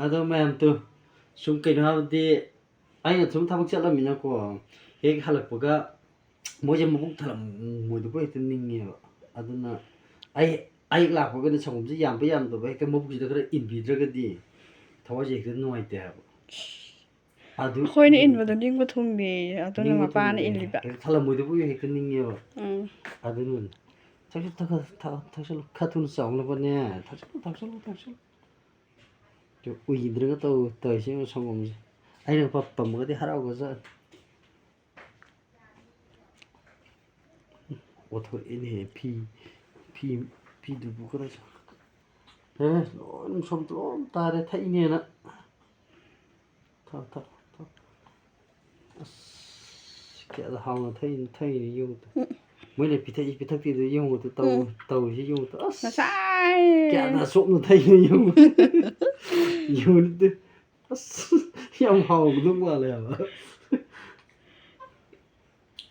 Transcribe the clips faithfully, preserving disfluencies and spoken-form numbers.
ꯑꯗꯣ ꯃꯌꯥꯝꯗꯨ ꯁꯨꯝ ꯀꯩꯅꯣ ꯍꯥꯏꯕꯗꯤ, ꯑꯩꯅ ꯁꯨꯝ ꯊꯕꯛ ꯆꯠꯂꯝꯃꯤꯅꯀꯣ, ꯍꯦꯛ ꯍꯜꯂꯛꯄꯒ ꯃꯣꯏꯁꯦ ꯃꯕꯨꯛ ꯊꯜꯂꯝꯃꯣꯏꯗꯕ ꯍꯦꯛꯇ ꯅꯤꯡꯉꯦꯕ꯫ ꯑꯗꯨꯅ ꯑꯩ ꯑꯩ ꯂꯥꯛꯄꯒꯅꯦ ꯁꯪꯒꯣꯝꯁꯦ ꯌꯥꯝꯕ ꯌꯥꯝꯗꯕ ꯍꯦꯛꯇ ꯃꯕꯨꯛꯁꯤꯗ ꯈꯔ ꯏꯟꯕꯤꯗ꯭ꯔꯒꯗꯤ ꯊꯋꯥꯏꯁꯦ ꯍꯦꯛꯇ ꯅꯨꯡꯉꯥꯏꯇꯦ ꯍꯥꯏꯕ꯫ ꯑꯗꯨ ꯑꯩꯈꯣꯏꯅ ꯏꯟꯕꯗꯣ ꯅꯤꯡꯕ ꯊꯨꯡꯗꯦ, ꯑꯗꯨꯅ ꯅꯤꯡꯕ ꯃꯄꯥꯅ ꯊꯨꯡꯗꯦ꯫ ꯏꯜꯂꯤꯕ꯫ ꯍꯦꯛꯇ ꯊꯜꯂꯝꯃꯣꯏꯗꯕꯨ ꯍꯦꯛꯇ ꯅꯤꯡꯉꯦꯕ꯫ ꯎꯝ꯫ ꯑꯗꯨꯅꯅꯦ꯫ ꯊꯛꯆꯜꯂꯨ, ꯊꯛꯆꯜꯂꯨ, ꯊꯛꯆꯜꯂꯨ, ꯊꯛꯆꯜꯂꯨ, ꯈꯔ ꯊꯨꯅ ꯆꯥꯎꯅꯕꯅꯦ꯫ ꯊꯛꯆꯜꯂꯨ, ꯊꯛꯆꯜꯂꯨ, ꯊꯛꯆꯜꯂꯨ꯫ ꯎꯏꯗ꯭ꯔꯒ ꯇꯧ-, ꯇꯧꯔꯤꯁꯦ ꯌꯦꯡꯉꯨ ꯁꯪꯒꯣꯝꯁꯦ꯫ ꯑꯩꯅ ꯄ-, ꯄꯝꯃꯒꯗꯤ ꯍꯔꯥꯎꯒ꯭ꯔꯖꯥꯠꯅꯤ꯫ ꯑꯣꯊꯣꯔꯛꯑꯦꯅꯦꯍꯦ, ꯐꯤ, ꯐꯤ, ꯐꯤꯗꯨꯕꯨ ꯀꯗꯥꯏ ꯆꯠꯈ꯭ꯔꯦ? ꯑꯦ, ꯂꯣꯏ ꯅꯨꯡꯁꯣꯝ ꯂꯣꯏ ꯇꯥꯔꯦ, ꯊꯛꯏꯅꯦꯅ꯫ ꯊꯛ, ꯊꯛ, ꯊꯛ꯫ ꯑꯁ, ꯀꯌꯥꯗ ꯍꯥꯎꯅ ꯊꯛꯏꯅꯣ, ꯊꯛꯏꯅꯣ ꯌꯦꯡꯉꯨ ꯇꯨ꯫ ꯎꯝ꯫ ꯃꯣꯏꯅ ꯄꯤꯊꯛꯏ ꯄꯤꯊꯛꯇꯦꯗꯨ ꯌꯦꯡꯉꯨ ꯇꯨ, ꯇꯧ-, ꯎꯝ꯫ ꯇꯧꯔꯤꯁꯤ ꯌꯦꯡꯉꯨ ꯇꯨ꯫ ꯑꯁ, ꯉꯁꯥꯏ꯫ ꯀꯌꯥꯗ ꯆꯣꯞꯅ ꯊꯛꯏꯅꯣ ꯌꯦꯡꯉꯨ꯫ ꯌꯦꯡꯉꯨ ꯇꯨ꯫ ꯑꯁ, ꯌꯥꯝ ꯍꯥꯎꯒꯗꯧ ꯃꯥꯜꯂꯦ ꯍꯥꯏꯕ꯫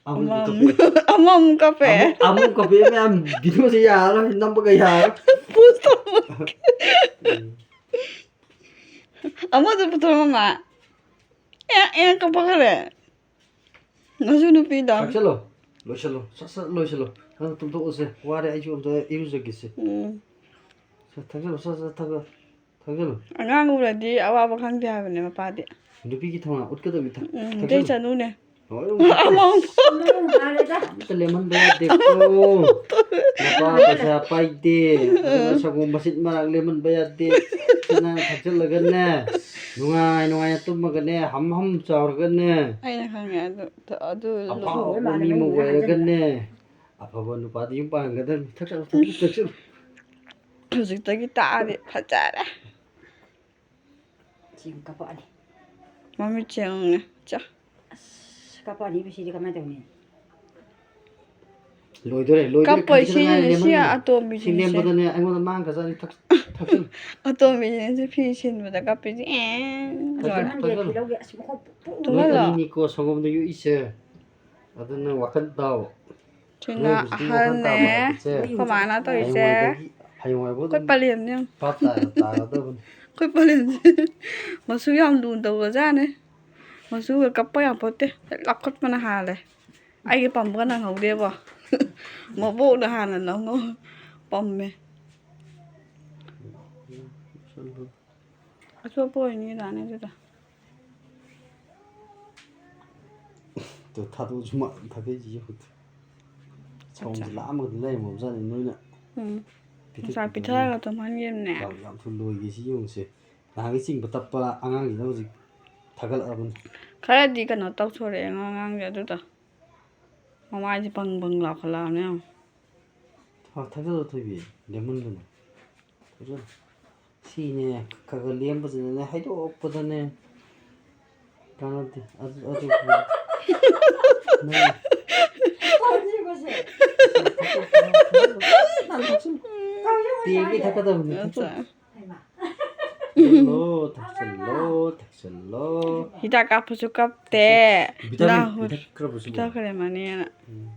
ꯑꯃꯨꯛ ꯑꯃꯃꯨꯛ, ꯀꯞꯄꯦ꯫ ꯑꯃꯃꯨꯛ ꯀꯞꯄꯦ꯫ ꯑꯃꯨꯛ, ꯑꯃꯨꯛ ꯀꯞꯄꯦ ꯃꯌꯥꯝ, videoꯁꯦ ꯌꯥꯔꯔꯣꯏ, ꯅꯝꯕꯒ ꯌꯥꯔꯔꯣꯏ꯫ Pause ꯇꯧꯔꯒꯦ꯫ ꯎꯝ꯫ ꯑꯃꯗꯨ ꯄꯨꯊꯣꯔꯛꯑꯣ, ꯃꯥ꯫ ꯑꯦ, ꯑꯦ, ꯀꯞꯄꯛꯈ꯭ꯔꯦ꯫ ꯃꯆꯨ ꯅꯨꯄꯤꯗꯣ꯫ ꯊꯛꯆꯜꯂꯣ, ꯂꯣꯏꯁꯜꯂꯣ, ꯁꯠ ꯁꯠ ꯂꯣꯏꯁꯜꯂꯣ꯫ ꯅꯪ ꯇꯨꯝꯊꯣꯛꯑꯁꯦ, ꯋꯥꯔꯦ, ꯑꯩꯁꯨ ꯑꯝꯇ ꯏꯔꯨꯖꯒꯦꯁꯦ꯫ ꯎꯝ꯫ ꯁꯠ ꯊꯛꯆꯜꯂꯣ, ꯁꯠ ꯁꯠ ꯊꯛꯆꯜꯂꯣ꯫ ꯊꯛꯆꯜꯂꯣ꯫ ꯑꯉꯥꯡ ꯎꯔꯗꯤ ꯑꯋꯥꯕ ꯈꯪꯗꯦ ꯍꯥꯏꯕꯅꯦ ꯃꯄꯥꯗꯤ꯫ ꯅꯨꯄꯤꯒꯤ ꯊꯧꯅꯥ ꯎꯠꯀꯗꯕꯅꯤ, ꯊꯛ-, ꯎꯝ, ꯊꯛꯆꯜꯂꯨ꯫ ꯑꯗꯨꯏ ꯆꯅꯨꯅꯦ꯫ ꯂꯣꯏꯅꯃꯛ ꯑꯃꯃꯨꯛ꯫ ꯑꯝꯇ ꯂꯦꯝꯍꯟꯕ ꯌꯥꯗꯦꯀꯣ꯫ ꯅꯄꯥ ꯄꯩꯁꯥ ꯄꯥꯏꯗꯦ꯫ ꯑꯗꯨꯅ ꯁꯪꯒꯣꯝ ꯃꯆꯤꯠ ꯃꯔꯛ ꯂꯦꯝꯍꯟꯕ ꯌꯥꯗꯦ꯫ ꯁꯤ ꯅꯪ ꯊꯛꯆꯜꯂꯒꯅꯦ, ꯅꯨꯡꯉꯥꯏ ꯅꯨꯡꯉꯥꯏꯅ ꯇꯨꯝꯃꯒꯅꯦ, ꯍꯝ ꯍꯝ ꯆꯥꯎꯔꯒꯅꯦ꯫ ꯑꯩꯅ ꯈꯪꯉꯦ ꯑꯗꯨ, ꯑꯗꯨ ꯑꯐꯥꯎꯕ ꯃꯤ ꯑꯃ ꯑꯣꯏꯔꯒꯅꯦ, ꯑꯐꯕ ꯅꯨꯄꯥꯗ ꯌꯨꯝ ꯄꯥꯟꯒꯗꯕꯅꯤ꯫ ꯊꯛꯆꯜꯂꯨ, ꯊꯛꯆꯜꯂꯨ, ꯊꯛꯆꯜꯂꯨ꯫ ꯍꯧꯖꯤꯛꯇꯒꯤ ꯇꯥꯛꯑꯗꯤ ꯐꯖꯔꯦ꯫ ꯆꯦꯡ ꯀꯥꯄꯛꯑꯅꯤ꯫ ꯃꯃꯤꯠ ꯆꯦꯡꯉꯦ꯫ ꯆꯥ꯫ ꯑꯁ, ꯀꯥꯄꯛꯑꯅꯤꯕ ꯁꯤꯗꯤ ꯀꯃꯥꯏꯅ ꯇꯧꯅꯤ? ꯂꯣꯏꯗꯣꯔꯦ, ꯂꯣꯏꯗꯣꯔꯦ, ꯀꯞꯄꯣꯏ, ꯈꯖꯤꯛ ꯈꯛꯇ ꯁꯤ, ꯉꯥꯏꯔꯦ, ꯁꯤ ꯂꯦꯝꯍꯟꯒꯅꯨ꯫ ꯑꯇꯣꯝꯕꯤꯁꯤꯅꯦ, ꯁꯤ ꯁꯤ꯫ ꯂꯦꯝꯕꯗꯅꯦ ꯑꯩꯉꯣꯟꯗ ꯃꯥꯡꯈ꯭ꯔꯖꯥꯠꯅꯤ, ꯊꯛ-, ꯊꯛꯆꯜꯂꯨ꯫ ꯑꯇꯣꯝꯕꯤꯁꯤꯅꯦ, ꯁꯤ ꯐꯤ ꯁꯤꯟꯕꯗ ꯀꯞꯄꯤꯁꯦ꯫ ꯑꯦ, ꯊꯛꯆꯜꯂꯨ, ꯖꯣꯔꯅ꯫ ꯊꯛꯆꯜꯂꯨ꯫ ꯐꯤ ꯂꯧꯒꯦ꯫ ꯑꯁ, ꯃꯈꯣꯡ ꯄꯨ-, ꯄꯨ-, ꯅꯣꯏ ꯇꯨꯝꯍꯜꯂꯣ꯫ ꯑꯅꯤꯅꯤꯀꯣ ꯁꯪꯒꯣꯝꯗ ꯌꯣꯛꯏꯁꯦ꯫ ꯑꯗꯨꯅ ꯋꯥꯈꯜ ꯇꯥꯎ꯫ ꯁꯤꯅ ꯅꯣꯏ ꯍꯧꯖꯤꯛꯇꯤ ꯋꯥꯈꯜ ꯑꯍꯜꯅꯦ, ꯇꯥꯕ ꯍꯥꯏꯕꯁꯦ ꯑꯩꯈꯣꯏ ꯃꯥꯅ ꯇꯧꯔꯤꯁꯦ꯫ ꯍꯌꯦꯡꯋꯥꯏꯗꯒꯤ, ꯍꯌꯦꯡꯋꯥꯏꯕꯨ ꯑꯩꯈꯣꯏ ꯑꯗꯨꯝ ꯄꯂꯦꯝꯅꯦ꯫ ꯚꯥꯞ ꯇꯥꯔ ꯇꯥꯔꯗꯕꯅꯤ꯫ ꯑꯩꯈꯣꯏ ꯄꯂꯦꯟꯁꯦ ꯃꯆꯨ ꯌꯥꯝ ꯂꯨꯅ ꯇꯧꯕꯖꯥꯠꯅꯤ꯫ ꯃꯆꯨꯒ ꯀꯞꯄ ꯌꯥꯄꯣꯠꯇꯦ꯫ ꯍꯦꯛ ꯂꯥꯞꯈꯠꯄꯅ ꯍꯥꯜꯂꯦ꯫ ꯑꯩꯒꯤ ꯄꯝꯕꯒ ꯅꯪꯍꯧꯗꯦꯕꯣ꯫ ꯃꯕꯣꯛꯅ ꯍꯥꯟꯅ ꯂꯧꯅ ꯄꯝꯃꯦ꯫ ꯑꯆꯣꯠꯄ ꯑꯣꯏꯅꯤ ꯗꯥꯅꯦ ꯑꯗꯨꯗ꯫ ꯇꯨ ꯊꯥꯗꯣꯛꯑꯁꯨ ꯃꯥ ꯊꯥꯗꯩꯁꯤ ꯌꯦꯡꯉꯨ꯫ ꯁꯥꯎꯟꯁꯦ ꯑꯠꯆꯥ꯫ ꯂꯥꯛꯑꯝꯃꯒꯗꯤ ꯂꯩꯔꯝꯃꯕꯖꯥꯠꯅꯤ ꯅꯣꯏꯅ꯫ ꯎꯝ꯫ ꯄꯤꯊꯛ ꯉꯁꯥꯏ ꯄꯤꯊꯛ ꯄꯤꯊꯛꯑꯒ ꯇꯨꯝꯍꯟꯈꯤꯕꯅꯦ꯫ ꯌꯥꯝ, ꯌꯥꯝ ꯊꯨꯅ ꯂꯣꯏꯒꯦ ꯁꯤ ꯌꯦꯡꯉꯨꯁꯦ꯫ ꯅꯍꯥꯟꯒꯤ ꯆꯤꯡꯕ ꯇꯞꯄ ꯑꯉꯥꯡꯁꯤꯅ ꯍꯧꯖꯤꯛ ꯊꯥꯒꯠꯂꯛꯑꯕꯅꯤ꯫ ꯈꯔꯗꯤ ꯀꯩꯅꯣ ꯇꯧꯊꯣꯔꯛꯑꯦ ꯑꯉꯥꯡꯁꯦ ꯑꯗꯨꯗꯣ꯫ ꯃꯃꯥꯏꯁꯦ ꯕꯪ ꯕꯪ ꯂꯥꯎꯈꯠꯂꯛꯑꯕꯅꯦ ꯌꯦꯡꯉꯣ꯫ ꯊ-, ꯊꯥꯒꯠꯂꯣ ꯊꯣꯏꯕꯤ, ꯂꯦꯃꯟꯗꯨꯅ꯫ ꯊꯥꯒꯠꯂꯣ꯫ ꯁꯤꯅꯦ, ꯈꯔ ꯈꯔ ꯂꯦꯝꯕꯁꯤꯅꯅꯦ, ꯍꯩꯗꯣꯛꯄꯗꯅꯦ꯫ ꯀꯥꯟꯅꯗꯦ꯫ ꯑꯗꯨ, ꯑꯗꯨ, ꯅꯪ ꯇꯦꯡꯒꯩ ꯊꯛꯀꯗꯕꯅꯤ, ꯊꯛꯆꯜꯂꯨ꯫ ꯑꯠꯆꯥ꯫ ꯊꯛꯆꯜꯂꯣ, ꯊꯛꯆꯜꯂꯣ, ꯊꯛꯆꯜꯂꯣ꯫ ꯍꯤꯗꯥꯛ ꯀꯥꯞꯄꯁꯨ ꯀꯞꯇꯦ꯫ ꯚꯤꯇꯥꯃꯤꯟ ꯂꯥ-, ꯄꯤꯊꯛꯈ꯭ꯔꯕꯣ ꯁꯤꯕꯣ? ꯄꯤꯊꯛꯈ꯭ꯔꯦ ꯃꯅꯦꯅ꯫ ꯎꯝ꯫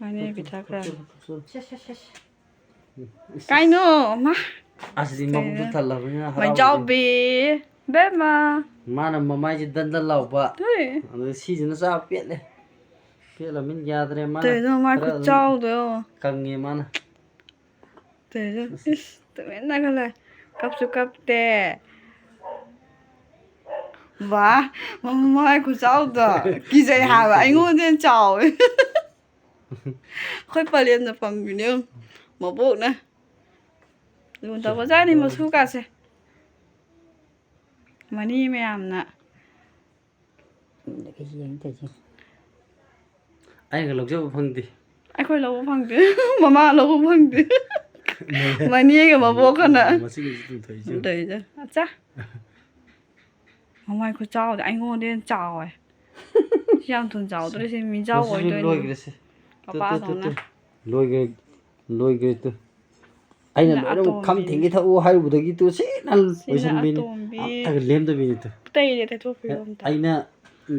ꯃꯅꯦ ꯊꯛꯆꯜꯂꯨ, ꯄꯤꯊꯛꯈ꯭ꯔꯦ꯫ ꯊꯛꯆꯜꯂꯨ, ꯊꯛꯆꯜꯂꯨ꯫ ꯁꯦ, ꯁꯦ, ꯁꯦ, ꯁꯦ꯫ ꯎꯝ꯫ ꯏꯁ, ꯀꯥꯏꯅꯣ, ꯃꯥ꯫ ꯑꯁꯤꯗꯤ ꯃꯕꯨꯛꯇ ꯀꯩꯅꯣ? ꯊꯜꯂꯕꯅꯤꯅ ꯍꯔꯥꯎꯕꯗꯤ꯫ ꯃꯩꯖꯥꯎꯕꯤ, ꯕꯦꯝꯃ꯫ ꯃꯥꯅ ꯃꯃꯥꯏꯁꯦ ꯗꯟ ꯗꯟ ꯂꯥꯎꯕ꯫ ꯇꯨꯏ꯫ ꯑꯗꯨ ꯁꯤꯁꯤꯅ ꯆꯥꯕ ꯄꯦꯠꯂꯦ꯫ ꯄꯦꯠꯂꯃꯤꯅ ꯌꯥꯗ꯭ꯔꯦ ꯃꯥꯅ꯫ ꯇꯨꯏ, ꯑꯗꯨ ꯃꯃꯥꯏ ꯈꯔ ꯑꯗꯨꯝ ꯈꯨꯆꯥꯎꯗꯣ ꯌꯦꯡꯉꯣ꯫ ꯀꯪꯉꯦ ꯃꯥꯅ꯫ ꯇꯨꯏ, ꯑꯗꯨ꯫ ꯏꯁ, ꯇꯨꯃꯤꯟꯅꯒ ꯂꯩ꯫ ꯀꯞꯁꯨ ꯀꯞꯇꯦ꯫ ꯋꯥ, ꯃꯃꯥꯏ ꯈꯨꯆꯥꯎꯗꯣ꯫ ꯀꯤꯖꯩ ꯍꯥꯏꯕ, ꯑꯩꯉꯣꯟꯗ ꯍꯦꯟꯅ ꯆꯥꯎꯋꯦ꯫ ꯑꯩꯈꯣꯏ ꯄꯂꯦꯟꯗ ꯄꯝꯃꯤꯅꯦ ꯌꯦꯡꯉꯨ, ꯃꯕꯣꯛꯅ꯫ ꯂꯨꯅ ꯇꯧꯕꯖꯥꯠꯅꯤ ꯃꯁꯨ ꯀꯥꯁꯦ꯫ ꯃꯅꯦ ꯃꯌꯥꯝꯅ꯫ ꯑꯩꯅꯒ ꯂꯧꯖꯕ ꯐꯪꯗꯦ꯫ ꯑꯩꯈꯣꯏ ꯂꯧꯕ ꯐꯪꯗꯦ꯫ ꯃꯃꯥ ꯂꯧꯕ ꯐꯪꯗꯦ꯫ ꯃꯅꯦꯒ ꯃꯕꯣꯛꯀꯅ꯫ ꯃꯁꯤꯒꯤꯁꯨ ꯑꯗꯨꯝ ꯊꯣꯛꯏꯁꯦ꯫ ꯇꯧꯏꯁꯦ꯫ ꯑꯠꯆꯥ꯫ ꯃꯃꯥꯏ ꯈꯨꯆꯥꯎꯗꯤ ꯑꯩꯉꯣꯟꯗ ꯍꯦꯟꯅ ꯆꯥꯎꯋꯦ꯫ ꯁꯤ ꯌꯥꯝ ꯊꯨꯅ ꯆꯥꯎꯗꯣꯔꯤꯁꯦ ꯃꯤꯖꯥꯎ ꯃꯁꯤꯁꯨ ꯑꯣꯏꯗꯣꯏꯅꯦ꯫ ꯂꯣꯏꯈ꯭ꯔꯦꯁꯦ꯫ ꯇꯨ, ꯇꯨ, ꯇꯨ, ꯃꯄꯥꯗꯧꯅ꯫ ꯇꯨ꯫ ꯂꯣꯏꯈ꯭ꯔꯦ, ꯂꯣꯏꯈ꯭ꯔꯦ ꯇꯨ꯫ ꯑꯩꯅ ꯁꯤꯅ ꯂꯣꯏꯅꯃꯛ ꯈꯝ ꯑꯇꯣꯝꯕꯤ꯫ ꯊꯦꯡꯒꯦ ꯊꯛꯎ ꯍꯥꯏꯔꯨꯕꯗꯒꯤ ꯇꯨ ꯁꯤꯅ ꯁꯤꯅ ꯂꯣꯏꯁꯟꯕꯤꯅꯤ꯫ ꯑꯇꯣꯝꯕꯤ꯫ ꯑꯝꯇꯒ ꯂꯦꯝꯗꯕꯤꯅꯤ ꯇꯨ꯫ ꯑꯇꯩꯗꯤ ꯇꯩꯊꯣꯛꯄꯤꯔꯣ ꯑꯝꯇ꯫ ꯑꯩꯅ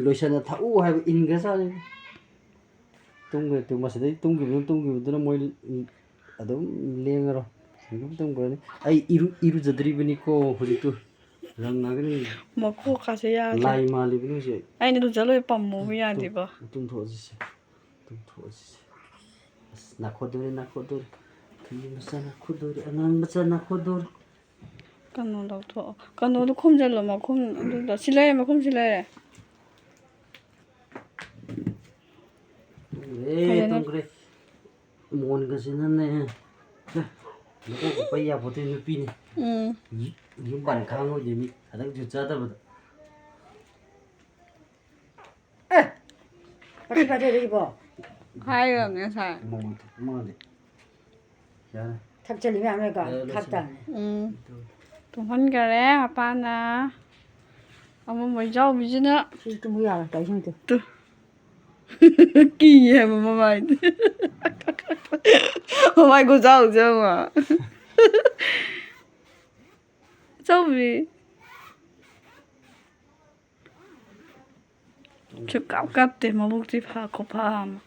ꯂꯣꯏꯁꯟꯅ ꯊꯛꯎ ꯍꯥꯏꯕ ꯏꯟꯈ꯭ꯔꯖꯥꯠꯅꯤ꯫ ꯇꯨꯝꯈ꯭ꯔꯦ ꯇꯨ, ꯃꯁꯤꯗꯩ ꯇꯨꯝꯈꯤꯕꯗꯨꯅ, ꯇꯨꯝꯈꯤꯕꯗꯨꯅ ꯃꯣꯏ ꯑꯗꯨꯝ ꯂꯦꯡꯉꯔꯣꯏ꯫ ꯑꯗꯨꯝ ꯇꯨꯝꯈ꯭ꯔꯅꯤ꯫ ꯑꯩ ꯏꯔꯨ-, ꯏꯔꯨꯖꯗ꯭ꯔꯤꯕꯅꯤꯀꯣ ꯍꯧꯖꯤꯛꯇꯨ꯫ ꯔꯪ ꯉꯥꯛꯇꯅꯤ꯫ ꯃꯀꯣꯛꯀꯥꯁꯦ ꯌꯥꯗ꯭ꯔꯦ꯫ ꯂꯥꯏ ꯃꯥꯜꯂꯤꯕꯅꯤ ꯍꯧꯖꯤꯛ꯫ ꯑꯩꯅ ꯏꯔꯨꯖ ꯂꯣꯏ ꯄꯝꯃꯨꯕ ꯌꯥꯗꯦꯕ꯫ ꯇꯨꯝꯊꯣꯛꯑꯁꯤꯁꯦ꯫ ꯇꯨꯝꯊꯣꯛꯑꯁꯤꯁꯦ꯫ ꯑꯁ, ꯅꯥꯈꯣꯠꯇꯣꯔꯦ, ꯅꯥꯈꯣꯠꯇꯣꯔꯦ꯫ ꯈꯨꯅꯨ ꯃꯆꯥ ꯅꯥꯈꯣꯠꯇꯣꯔꯦ, ꯑꯉꯥꯡ ꯃꯆꯥ ꯅꯥꯈꯣꯠꯇꯣꯔꯦ꯫ ꯀꯩꯅꯣ ꯂꯧꯊꯣꯛꯑꯣ꯫ ꯀꯩꯅꯣꯗꯣ ꯈꯨꯝꯖꯤꯜꯂꯣ, ꯃꯈꯨꯝ ꯑꯗꯨꯗ꯫ ꯁꯤ ꯂꯩꯔꯦ, ꯃꯈꯨꯝ ꯁꯤ ꯂꯩꯔꯦ꯫ ꯇꯨꯝꯈ꯭ꯔꯦ, ꯐꯖꯅ ꯇꯨꯝꯈ꯭ꯔꯦ꯫ ꯃꯣꯟꯒꯁꯤꯅꯅꯦ꯫ ꯁꯦ, ꯃꯀꯣꯛ ꯀꯨꯞꯄ ꯌꯥꯄꯣꯠꯇꯦ, ꯅꯨꯄꯤꯅꯤ꯫ ꯎꯝ꯫ ꯌꯨꯝ ꯄꯥꯟ ꯈꯥꯡꯉꯣꯏꯗꯣꯏꯅꯤ, ꯍꯟꯗꯛ ꯖꯨꯠ ꯆꯥꯗꯕꯗ꯫ ꯑꯦ! ꯄꯥꯊꯤ ꯄꯥꯊꯤ ꯑꯗꯨꯒꯤꯕꯣ꯫ ꯍꯥꯏꯈ꯭ꯔꯕꯅꯦ ꯉꯁꯥꯏ꯫ ꯃꯣꯟ ꯊꯣꯛꯄ ꯃꯥꯜꯂꯦ꯫ ꯌꯥꯔꯦ꯫ ꯊꯛꯆꯜꯂꯤ ꯃꯌꯥꯝ ꯂꯩꯀꯣ? ꯌꯥꯔꯦ, ꯂꯣꯏꯁꯤꯜꯂꯦ꯫ ꯊꯛꯇꯕꯅꯦ꯫ ꯎꯝ꯫ ꯇꯨꯝꯍꯟꯈꯔꯦ ꯃꯄꯥꯅ꯫ ꯑꯃ ꯃꯣꯏꯖꯥꯎꯕꯤꯁꯤꯅ꯫ ꯁꯤ ꯇꯨꯝꯕ ꯌꯥꯔꯣꯏ, ꯇꯧꯔꯤꯁꯤꯡꯗꯣ꯫ ꯇꯨ꯫ ꯀꯤꯌꯦ ꯍꯥꯏꯕ ꯃꯃꯥꯏꯗꯤ꯫ ꯃꯃꯥꯏ ꯈꯨꯆꯥꯎꯁꯦ ꯌꯦꯡꯉꯣ꯫ ꯆꯧꯕꯤ꯫ ꯁꯨꯛꯀꯞ ꯀꯞꯇꯦ, ꯃꯕꯨꯛꯇꯤ ꯐ ꯈꯨꯐ ꯑꯃ꯫